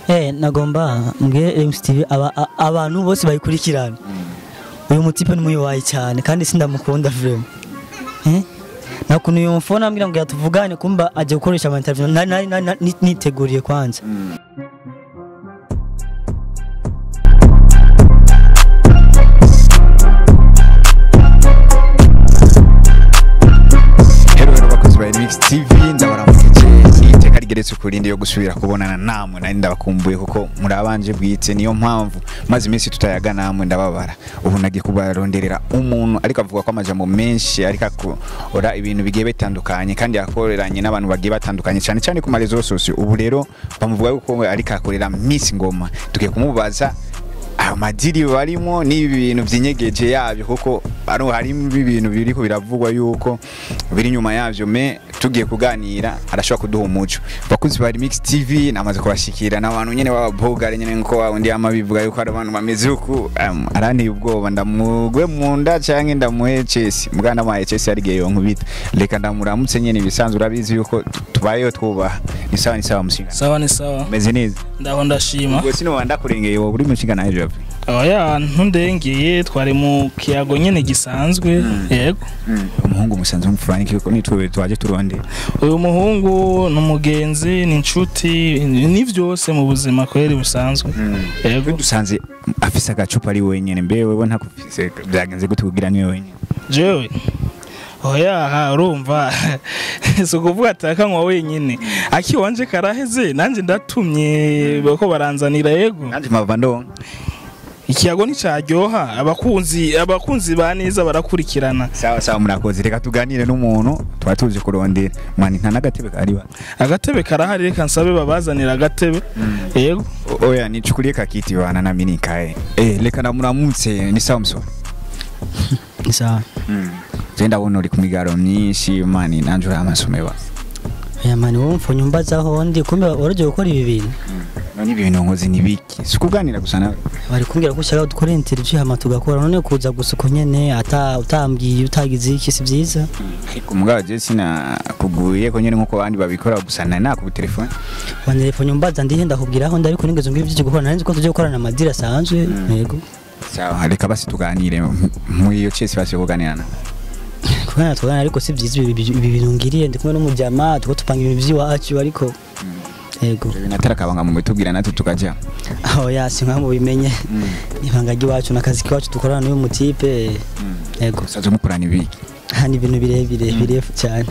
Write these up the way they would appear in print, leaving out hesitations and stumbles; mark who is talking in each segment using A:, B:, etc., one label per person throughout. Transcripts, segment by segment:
A: Nagomba mbwire MCTV abantu bose bayikurikirana. Uyu mutipe ni muyiwaye cyane kandi sindamukunda vraiment. Nakuntu uyu mfona ambwira ngo yatuvugane kumba aje gukoresha ama interview nari niteguriye kwanza.
B: Hello hello bakozi ba Remix TV, ndabaramukije iteka rigeretse kurindi yo gusubira kubonana namwe. Nari ndabakumbuye kuko murabanje bwite, niyo mpamvu maze iminsi tutayaga namwe ndababara. Ubu nagiye kubaronderera umuntu ariko avuga ko amajambo menshi ariko akora ibintu bigiye bitandukanye kandi yakoreranye n'abantu bagiye batandukanye cyane cyane ku marezo sosio. Ubu rero bamuvuga yuko ariko akorera Miss Ngoma, tugiye kumubaza amadiri barimo n'ibi bintu byinyegeje yabyo, kuko hari ibintu biriko biravugwa yuko biri nyuma yavyo. Me tugiye kuganira arashobora kuduha umuco. Bakunzi ba Remix TV, namaze kubashikira n'abantu nyene b'ababogare nyene nko wa undi ama bivuga yuko ari abantu bameze uku. Aranteye ubwoba, ndamugwe mu nda canke ndamuhe chesi mugana maye chesi ari giye yonkubita. Reka ndamuramutse nyene bisanzwe, urabizi yuko tubayeho twubaha. Ni sawa ni sawa mushinga.
C: Sawa ni sawa.
B: Meze neza.
C: Ndaho ndashima.
B: Ubwo sino wandakurengeye wowe uri mushinga na hejuru.
C: Oya ntundengeye, twari mu kiyago nyene gisanzwe. Yego.
B: Umuhungu musanzwe mufurani kiko nitwe twaje turonde.
C: Uyu muhungu ni umugenzi, ni inshuti, ni vyose mu buzima kweri busanzwe. Yego.
B: Dusanze afise agacupa ari wenyene, mbe wewe ntakufise byagenze gute kugira niwe wenyene?
C: Jewe oya urumva so kuvuga atakanywa wenyine, akiwanje karaheze nanje ndatumye bako baranzanira. Yego.
B: Nanje mava ndonka.
C: Ikiyago nticaryoha, abakunzi ba neza barakurikirana.
B: Sawa sawa murakoze, reka tuganire n'umuntu twari tuje kurondera. Mani nta nagatebe kari ba.
C: Agatebe karahari, reka nsabe babazanira agatebe. Yego.
B: Oya nichukulie kakiti bana na mimi nikae. Reka ndamuramutse. Ni sawa mso.
A: Ni sawa.
B: Je ndabona uri ku migaro myinshi mani, nanje uramasome ba.
A: Oya mani wowe mfonye umbazaho ndi kumbe waraje gukora ibi bintu.
B: None ibintu nkozi nibiki? Sikuganira gusa nawe.
A: Bari kumbwira ko ushaka dukora interview hama tugakora, none kuza gusa uko nyene ata utambwiye utagize iki si byiza.
B: Ariko mugabo je sina kuguye ko nyene nkuko abandi babikora gusa na naku telefone.
A: Wa telefone umbaza ndihe ndakubwira aho ndari kunigeze ngira ibyo gukora, nari nzi ko tuje gukorana amadira asanzwe. Yego.
B: Sawa reka basi tuganire muri iyo chesi basi kuganira na.
A: Kuganira tuganira ariko si byiza ibi bintu ngiriye, ndi kumwe n'umujama tuko tupanga ibintu by'iwacu ariko yego.
B: Binatara kabanga mu bitubwira natwe tukaja.
A: Oya sinka mu bimenye. Ibanga ry'iwacu nakazi kiwacu dukorana n'uyu mutipe. Yego.
B: Sazo mukorana ibiki?
A: Hani ibintu birebire birefu cyane.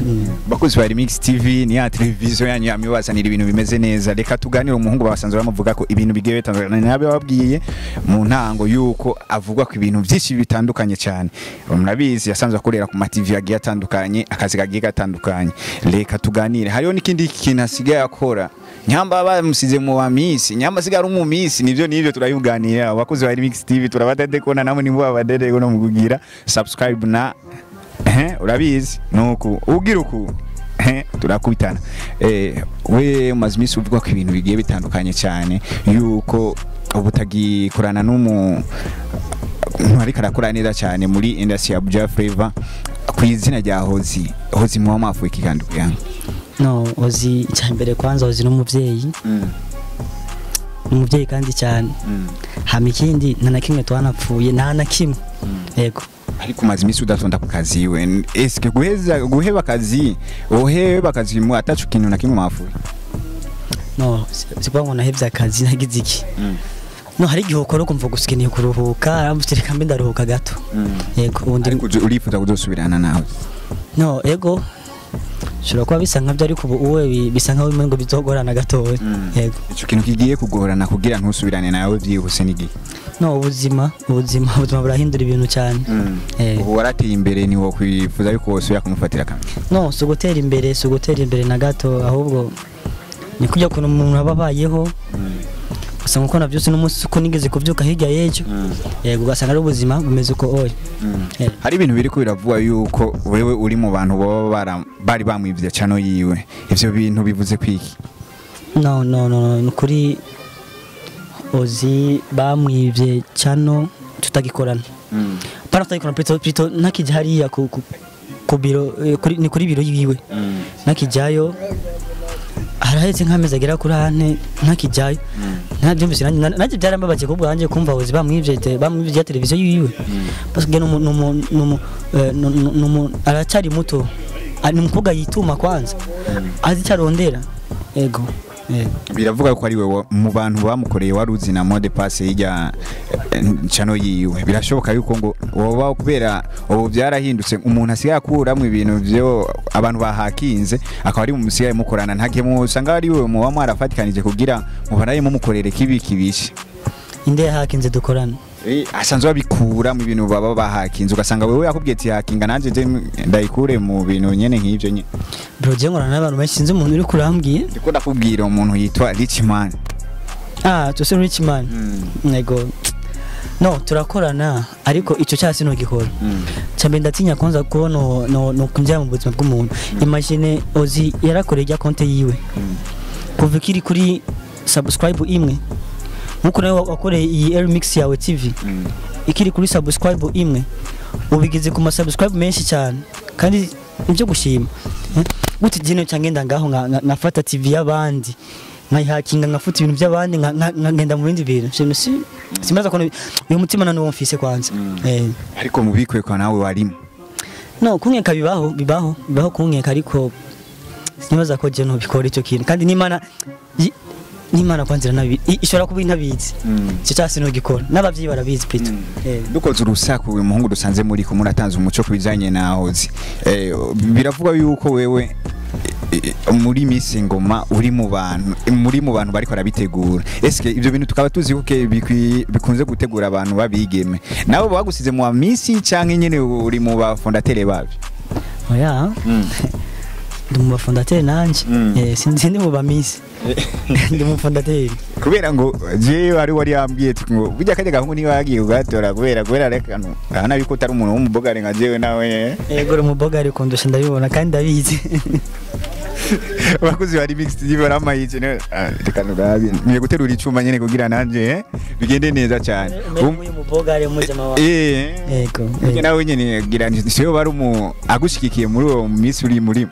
B: Bakunzi ba Remix TV, ni ya television yanyu yamibazanira ibintu bimeze neza. Reka tuganire umuhungu basanzwe bamuvuga ko ibintu bigiye bitandukanye, nabe babwiye mu ntango yuko avugwa ko ibintu byinshi bitandukanye cyane. Murabizi yasanzwe akorera ku ma TV agiye atandukanye, akazi kagiye gatandukanye. Reka tuganire. Hariho n'ikindi kintu asigaye akora. Nyamba bamusize mu wa Miss, nyamba asigaye ari mu Miss, nivyo nivyo turabiganira. Abakozi ba Remix TV turabadede ko namwe nimbo babadede ko no mukugira subscribe na urabizi nuku ugira uku turakubitana. We umaze iminsi uvuga ko ibintu bigiye bitandukanye cyane yuko ubutagikorana n'umuntu ariko arakora neza cyane muri industry ya Buja Flavor ku izina rya Hozi. Hozi muwa mafu iki kandi kuyanga?
A: No, Hozi icyambere kwanza Hozi n'umuvyeyi. Umuvyeyi kandi cyane. Hama ikindi nta na kimwe twanapfuye, nta na kimwe. Yego.
B: Ariko umaze iminsi udatonda ku kazi we, eske guheza guheba kazi uheba kazi mu atacu kintu na kimwe mafuye?
A: No, sikuba ngo nahevye akazi nagize iki. No hari igihe ukora ukumva gusikeneye kuruhuka, aramutse reka mbe ndaruhuka gato. Yego ubundi
B: ariko urifuza kuzosubirana nawe?
A: No, yego. Shobora kuba bisa nkavyo ariko ubu uwe bisa nkaho ngo bizogorana gatoya. Yego.
B: Ico kintu kigiye kugorana kugira ntusubirane nawe byihuse n'igihe.
A: No, ubuzima burahindura ibintu cyane.
B: Ubu warateye imbere ni wo kwifuza yuko wosubira kumufatira kamwe?
A: No, si ugutera imbere, si ugutera imbere na gato, ahubwo ni kujya kuntu umuntu aba abayeho. Usanga uko navyose n'umunsi uko nigeze kuvyuka hirya y'ejo. Yego ugasanga ari ubuzima bumeze uko oya.
B: Hari ibintu biri ko biravugwa yuko wewe uri mu bantu baba bari bamwivye channel yiwe. Ivyo bintu bivuze kwiki?
A: No no no, nukuri Ozi bamwivye channel tutagikorana. Pana tutagikorana plutôt nakije hariya ku biro, ni kuri biro yiwe. Nakijayo Haraheze nk'amezi agera kuri ane ntakijyayo. Ntabyumvise nanjye byarambabaje kubwo hanjye kumva Ozi bamwivye ya televiziyo yiwe. Parce que numu aracyari muto. Ni umukobwa yituma kwanza. Azi cyarondera. Ego.
B: Biravuga ko ari we mu bantu bamukoreye waruzi na mot de passe y'ijya chano yiwe. Birashoboka yuko ngo woba kubera ubu byarahindutse umuntu asigaye akuramwe ibintu byo abantu bahakinze akaba ari mu musigaye mukorana ntake musanga ari we mu bamwarafatikanije kugira mubaraye mumukorere kibi kibishe.
A: Inde hakinze dukorana.
B: Asanzwe babikura mu bintu baba bahakinze ugasanga wewe yakubwiye ati hakinga nanje ndayikure mu bintu nyene nk'ivyo nyene.
A: Bro je ngorana n'abantu benshi sinzi umuntu uri kurambwiye.
B: Ndiko ndakubwira umuntu yitwa Richman.
A: Ah, tose Richman. Nego. No, turakorana ariko ico cyase no gikora. Cyambe ndatinya kwanza ko no kunjya mu buzima bw'umuntu. Imagine Ozi yarakoreye ya konte yiwe. Kuva kiri kuri subscribe imwe. Nkuko nawe wakoreye iyi Remix yawe TV ikiri kuri subscribe imwe ubigeze ku ma subscribe menshi cyane kandi nibyo gushima gute jino cyangenda ngaho nkafata TV y'abandi nkayihakinga ngafuta ibintu by'abandi nkagenda mu bindi bintu simaza ko uyu mutima nani wumfise kwanza.
B: Ariko mubikwe kwa nawe warimo.
A: No kunkeka bibaho kunkeka ariko sinibaza ko jino bikora icyo kintu kandi n'Imana Nimana kwanzira nabi ishobora kuba intabizi. Icyo cyase no gikora n'abavyi barabizi plutôt.
B: Dukoze urusaku uyu muhungu dusanze muri ko muratanze umuco kubijanye na Ozi. Biravugwa yuko wewe muri Miss Ngoma uri mu bantu bariko arabitegura. Eske ibyo bintu tukaba tuzi ko bikunze gutegura abantu babigeme. Nabo bagusize mu Miss canke nyene uri mu ba fondateur babi?
A: Oya. Ndi mu fondateur nanje. Sinzi ndi mu ba Miss. Ndi mu fondateur.
B: Kubera ngo je wari yambwiye ngo burya kajya gahungu niba yagiye ugatora kubera reka no. Ahana yuko utari umuntu w'umubogare nka jewe nawe.
A: Yego uri umubogare kundusha ndabibona kandi ndabizi.
B: Abakozi ba Remix TV baramayije ne reka nurabi. Ngiye guterura icuma nyene kugira nanje bigende neza cyane.
A: Uyu mubogare mujama wa. Yego.
B: Nawe nyene gira siyo bari umu agushikikiye muri uwo Miss uri muri.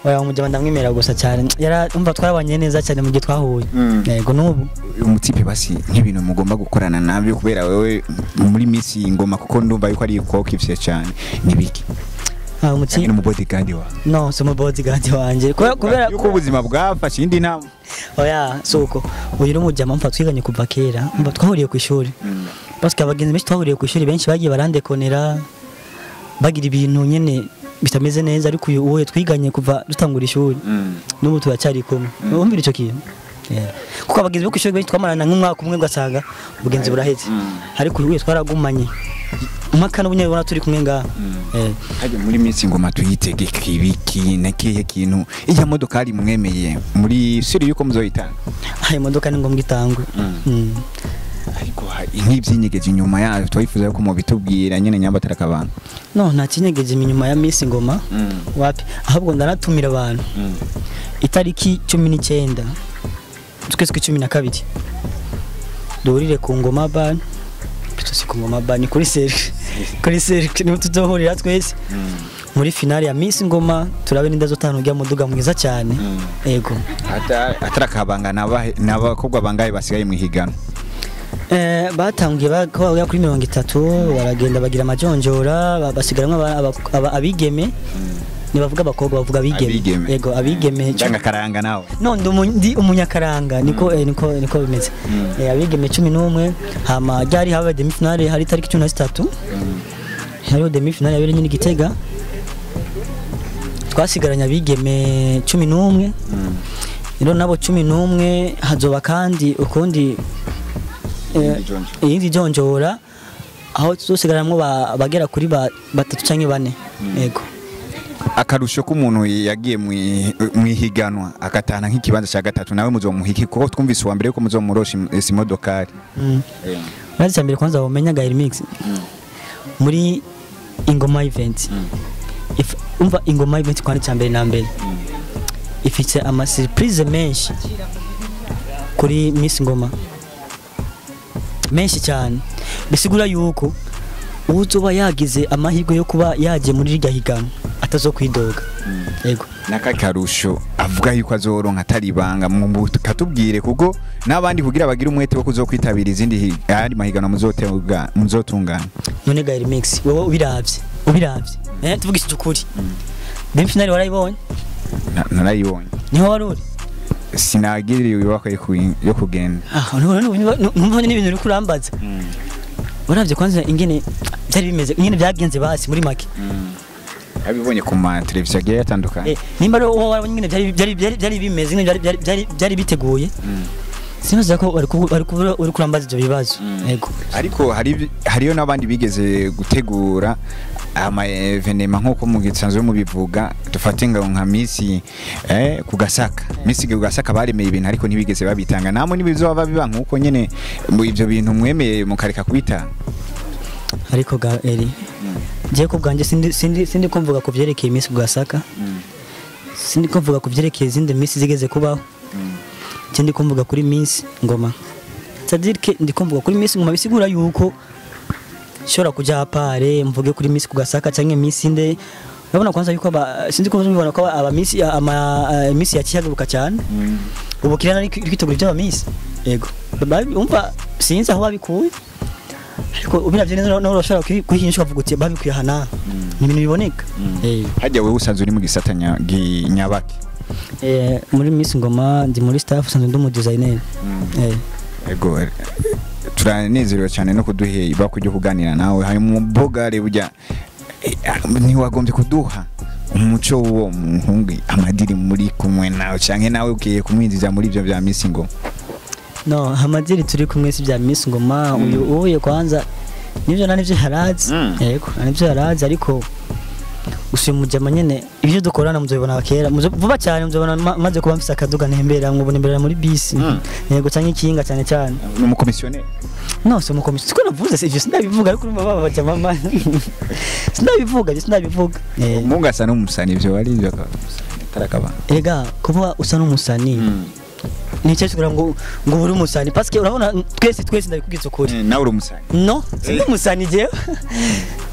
A: Oya umujama ndamwemera gusa cyane. Yara umva twabanye neza cyane mu gihe twahuye. Yego nubu
B: umutipe basi nk'ibintu mugomba gukorana nabyo kubera wewe muri Miss Ngoma kuko ndumva yuko ari kokivye cyane nibiki.
A: Umuti
B: ni mu bodyguard wa.
A: No, si mu bodyguard wanje. Kubera
B: yuko ubuzima bwafashe indi ntambwe.
A: Oya, suko. Uyu ni umujama mfa twiganye kuva kera. Mba twahuriye ku ishuri. Parce que abagenzi benshi twahuriye ku ishuri benshi bagiye barandekonera bagira ibintu nyene bitameze neza ariko uyu uwo twiganye kuva dutangura ishuri. N'ubu turacyari kumwe. Urumvira ico kintu? Kuko abagenzi bo ku ishuri benshi twamarana nk'umwaka umwe ugasanga ubugenzi buraheze. Ariko uyu twaragumanye. Umwaka n'ubunyabona turi kumwe ngaha.
B: Haje muri Miss Ngoma tuyitegeke ibiki nakiye kintu iya modoka ari mwemeye muri siri yuko muzoyitanga.
A: Ayo modoka ni ngombwa itangwe.
B: Ariko nk'ivyinyegeje inyuma yayo twifuza ko mubitubwira nyene nyambatara kabanga.
A: No nta kinyegeje inyuma ya Miss Ngoma. Wapi ahubwo ndanatumira abantu. Itariki 19 twese ku 12 duhurire ku Ngoma Bar. Pito ku Ngoma Bar ni kuri Cercle. Kuri Cercle niho tuzohurira twese. Muri finale ya Miss Ngoma turabe n'indazotanu rya muduga mwiza cyane. Yego.
B: Atarakabanga n'abakobwa bangaye basigaye mu higano.
A: Batangiye bakaba kuri 30 baragenda bagira amajonjora basigaramwe abigeme. Nibavuga abakobwa bavuga abigeme. Yego abigeme
B: ndangakaranga nawe.
A: No ndi umunyakaranga niko niko bimeze. Abigeme 11 hama ryari habaye demi finale hari tariki 13. Hariho demi finale yabereye nyine Gitega. Twasigaranye abigeme 11. Rero nabo 11 hazoba kandi ukundi iyindi jonjora aho tuzosigaramwo bagera kuri batatu canke bane. Yego.
B: Akarusho k'umuntu yagiye mu ihiganwa akatana nk'ikibanza cya gatatu nawe muzomuhiki kuko twumvise uwa mbere yuko muzomurosha imodokari.
A: Urazi mbere kwanza wamenya ga Remix muri Ingoma event. Umva Ingoma event kwani cya mbere na mbere ifite ama surprise menshi kuri Miss Ngoma menshi cyane bisigura yuko uzoba yagize amahirwe yo kuba yagiye muri rirya higanwa atazo kwidoga. Yego.
B: Nakakarusho Avuga yuko azoronka atari ibanga, katubwire kuko n'abandi kugira bagire umwete wo kuzokwitabira izindi ayandi mahiganwa muzotega muzotungana.
A: None ga remix wowe ubiravye tuvugishije ukuri, demi finale warayibonye?
B: Narayibonye.
A: Niho wari uri?
B: Sinagiriwe ibakwe yo kugenda.
A: Ah, none n'ibintu uri kurambaza. Uravye kwanza ingene byari bimeze, ingene byagenze basi muri make.
B: Abibonye ku ma televiziyo agiye atandukanye.
A: Nimba ari wowe warabonye ingene byari bimeze, ingene byari biteguye. Sinaza ko uri kurambaza ibyo bibazo. Yego.
B: Ariko hariyo n'abandi bigeze gutegura ama evenema nkuko mugisanzwe mubivuga, dufate ngo nka misi ku Gasaka. Misi ku Gasaka baremeye ibintu ariko ntibigeze babitanga. Namwe nibizoba biba nkuko nyene ibyo bintu mwemeye mukareka kubitanga.
A: Ariko ga eri je ko bwanje sindi kumvuga ku vyerekeye misi ku Gasaka. Sindi kumvuga ku vyerekeye izindi misi zigeze kubaho. Ndi kumvuga kuri Miss Ngoma. C'est-à-dire que ndi kumvuga kuri Miss Ngoma bisigura yuko shora kuja pare mvuge kuri Miss ku Gasaka canke Miss inde. Urabona kwanza yuko sinzi ko mubibona ko aba Miss ama Miss yacihaguruka cyane. Ubu kirana ari kwitegura ibyo aba Miss. Yego. Umva sinzi aho babikuye. Ariko ubiravye neza no urashobora kuhinyisha ukavuga uti babikuye hana. Ni ibintu biboneka.
B: Hajya wewe usanzwe uri mu gisata nyabaki.
A: Muri Miss Ngoma ndi muri staff, sanzwe ndi mu designer.
B: Ego, turanezerewe cyane no kuduhe ibako ryo kuganira nawe. Hanyuma bogare burya ntiwagombye kuduha umuco w'uwo muhungu amadiri muri kumwe nawe canke nawe ugiye kumwinjiza muri ibyo bya Miss Ngoma?
A: No, amadiri turi kumwe si bya Miss Ngoma. Uyu uye kwanza nivyo na nivyo harazi. Yego, nivyo harazi ariko usimujama nyene ibyo dukorana muzobibona kera vuba cyane, muzobona maze kuba mfise akaduga ntembera ngo nembera muri bisi. Yego, cyangwa ikinga cyane cyane.
B: Ni umukomisiyoneri?
A: No, si umukomisiyoneri. Siko navuze ivyo sindabivuga ariko urumva baba bajama mama. Sindabivuga.
B: Mungu asa n'umusani ivyo wari ivyo tarakaba.
A: Ega kuba usa n'umusani. Ni cyo kugira ngo uri umusani parce que urabona twese ndabikubwiza ukuri.
B: Nawe uri umusani?
A: No, sindi umusani jewe.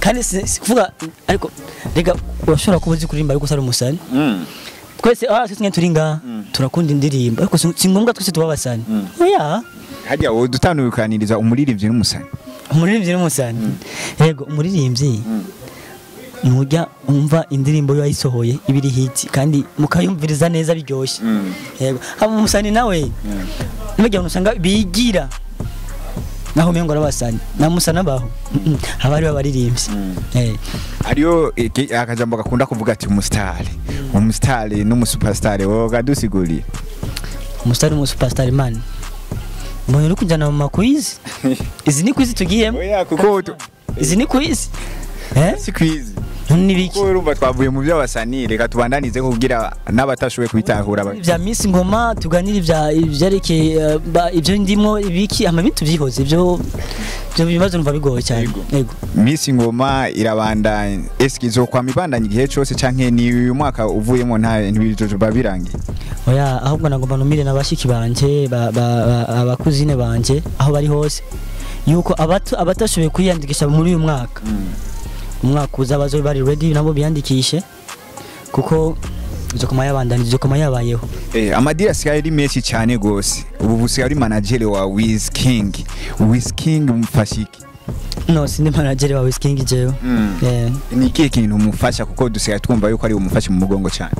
A: Kandi kuvuga ariko rega urashobora kuba uzi kuririmba ariko usari umusani. Twese twese turi ngaha turakunda indirimbo ariko si ngombwa twese tuba abasani. Oya.
B: Hajya wowe dutandukaniriza umuririmbyi n'umusani.
A: Umuririmbyi n'umusani. Yego, umuririmbyi nujya umva indirimbo yo ayisohoye ibiri hit kandi mukayumviriza neza biryoshye. Yego, haba umusani nawe nibajya usanga bigira naho mengo arabasani na musana baho haba ari babaririmbyi.
B: Ariyo akajambo gakunda kuvuga ati umustar n'umusuperstar wowe gadusiguriye.
A: Umustar n'umusuperstar man mbonye uri kujana mu maquiz. Izi ni quiz tugiyemo.
B: Oya kuko
A: izi ni quiz.
B: Si quiz.
A: Nibiki.
B: Kuko urumva twavuye mu by'abasani reka tubandanize kugira n'abatashoboye kubitahura.
A: Bya Miss Ngoma tuganira ibya ibyerekeye ibyo ndimo ibiki ama bintu byihoze ibyo bibazo numva bigoye cyane. Yego.
B: Miss Ngoma irabandanya eski izokwama ibandanya igihe cyose canke ni uyu mwaka uvuyemo nta ntibizoba birangiye?
A: Oya, ahubwo nagomba numire nabashiki banje abakuzine banje aho bari hose yuko abatashoboye kwiyandikisha muri uyu mwaka. Umwaka uza bazo bari ready nabo biyandikishe kuko izokoma yabandanya izokoma yabayeho.
B: Amadira asigaye ari menshi cyane gose. Ubu busigaye ari manager wa Wiz King. Wiz King umufashiki?
A: No, sindi manager wa Wiz King jewe.
B: Ni ikihe kintu umufasha kuko dusigaye twumva yuko ari umufasha mu mugongo cyane?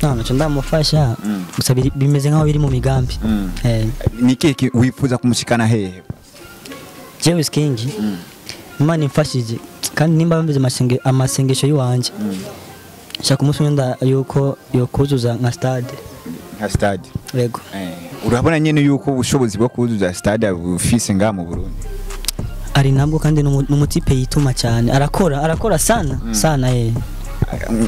A: No, naco ndamufasha gusa bimeze nkaho biri mu migambi.
B: Ni ikihe wifuza kumushikana hehe?
A: Jewe Wiz King Imana imfashije kandi nimba bambize amasengesho yiwanje shaka umunsi wenda yuko yokuzuza nka stade.
B: Nka stade.
A: Yego.
B: Urabona nyene yuko ubushobozi bwo kuzuza stade bufise ngaha mu Burundi?
A: Ari ntabwo kandi n'umutipe yituma cyane arakora sana sana.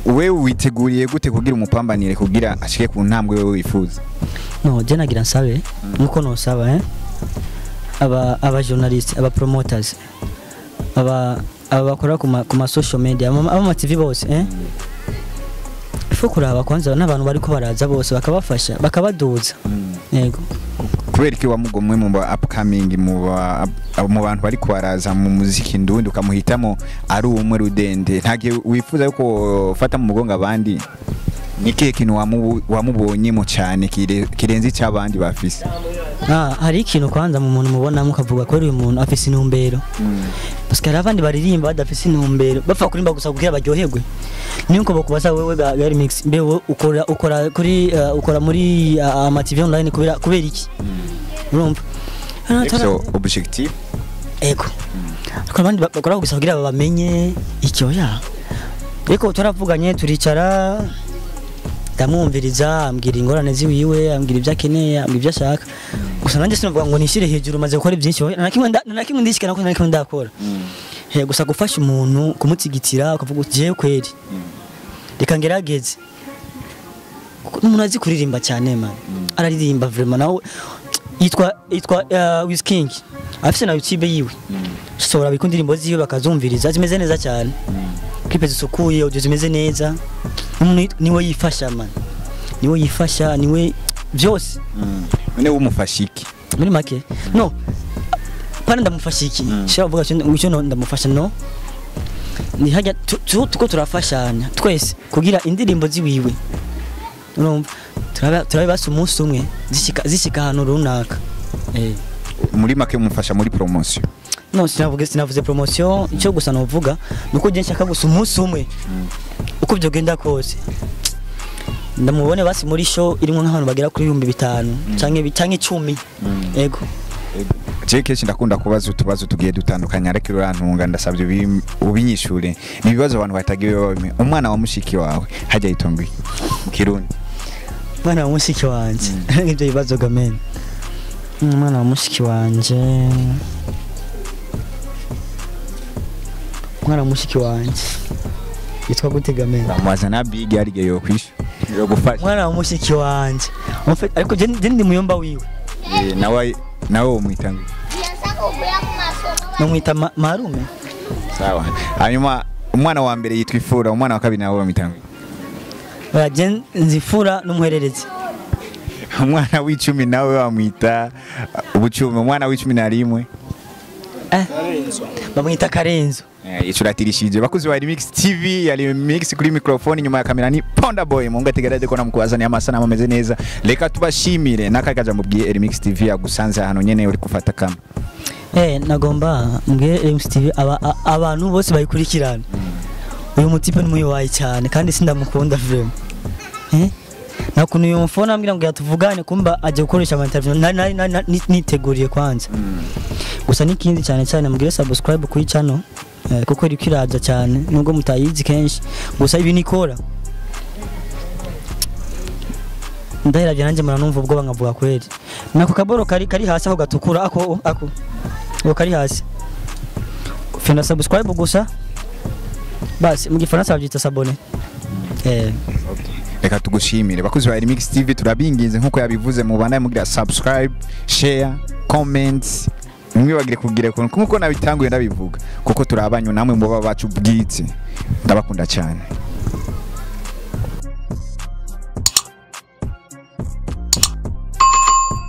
B: Wewe witeguriye gute kugira umupambanire kugira ashike ku ntambwe wewe wifuza?
A: No, je nagira nsabe nkuko no saba aba journalists, aba promoters, aba abakora ku ma social media, aba TV bose ifo kuraba kwanza n'abantu bariko baraza bose bakabafasha bakabaduza. Yego.
B: Kubera iki wamugomwe mu ba upcoming mu bantu bariko baraza mu muziki ndundi ukamuhitamo ari umwe rudende, ntage wifuza yuko fata mu mugongo abandi? Ni kihe kintu wamubonyemo cyane kirenze icy'abandi bafise?
A: Hari ikintu kwanza mu muntu mubonamo ukavuga ko uyu muntu afise intumbero. Parce que hari abandi baririmba badafise intumbero, bapfa kuririmba gusa kugira baryoherwe. Nuko bakubaza wewe Gary Mix, mbe wowe ukora kuri ukora muri ama TV online kubera iki? Urumva?
B: So objectif
A: ego. Ariko abandi bakora gusa kugira babamenye icyo ya. Ariko turavuganye turicara ndamwumviriza, ambwira ingorane ziwiwe, ambwira ibyo akeneye, ambwira ibyo ashaka. Gusa nanjye sinavuga ngo nishire hejuru maze gukora byinshi, na kimwe ndishikana ko na kimwe ndakora. Gusa gufasha umuntu kumutsigitira ukavuga uti jewe kweri reka ngerageze. Umuntu azi kuririmba cyane man, araririmba vraiment nawe yitwa Wiz King, afise na YouTube yiwe. Sohora bikunda indirimbo ziwe bakazumviriza, zimeze neza cyane. Clip zisukuye, audio zimeze neza. Umuntu niwe yifasha man, niwe yifasha, niwe byose.
B: None umufasha iki?
A: Muri make no pana ndamufasha iki? Shaka kuvuga cyo ndamufasha no ni hajya tuko turafashanya twese kugira indirimbo ziwiwe. Urumva turabibasa umunsi umwe zishika ahantu runaka.
B: Muri make umufasha muri promotion?
A: No, sinavuze promotion, icyo gusa novuga nuko je nshaka gusa umunsi umwe uko byogenda kose ndamubone basi muri show irimo nk'abantu bagera kuri 5000 canke 10. Ego.
B: Je kenshi ndakunda kubaza utubazo tugiye dutandukanye, ariko urantunga ndasabye ubinyishure. Ni ibibazo abantu batagiye babimenya. Umwana wa mushiki wawe hajya yitonga iki mu Kirundi?
A: Umwana wa mushiki wanje ngibyo bibazo gamen. Umwana wa mushiki wanje, umwana wa mushiki wanje yitwa gute gamen?
B: Amazana big yarige yo kwisha yo gufasha.
A: Umwana wa mushiki wanje ariko je ndi muyomba wiwe.
B: Nawe umwitanga?
A: Namwita marume.
B: Sawa. Hanyuma umwana wa mbere yitwa Ifura, umwana wa kabiri nawe bamwitanga?
A: Je nzifura n'umuhererezi.
B: Umwana w'icumi nawe bamwita ubucumi, umwana w'icumi na rimwe
A: bamwita Karenzo.
B: Icuratirishije bakuzi wa Remix TV, ya Remix kuri microphone, nyuma ya kamera ni Ponda Boy. Mungu ategereze ko namukubazaniye amasanamu ameze neza. Reka tubashimire nakakaja mubwiye Remix TV yagusanze hano nyene uri gufata kama.
A: Nagomba mbwiye Remix TV abantu bose bayikurikirana. Uyu mutipe ni muyiwaye cyane kandi sindamukunda vraiment. Nakuntu uyu mfona ambwira ngo yatuvugane kumba aje gukoresha ama interview niteguriye kwanza. Gusa nikindi cyane cyane mugire subscribe kuri channel kuko iri kiraza cyane nubwo mutayizi kenshi. Gusa ibi nikora ndahiravye nanje muranumva ubwo bangavuga kweri. Nako kaboro kari hasi aho gatukura ako kari hasi. Fenda subscribe gusa basi, mu gifaransa bavyita s'abonner.
B: Reka tugushimire bakuzi ba Remix TV, turabinginze nkuko yabivuze mubana mugira subscribe, share, comment, mwibagire kugira nkuko nabitanguye ndabivuga kuko turabanyu namwe muba bacu bwitse. Ndabakunda cyane.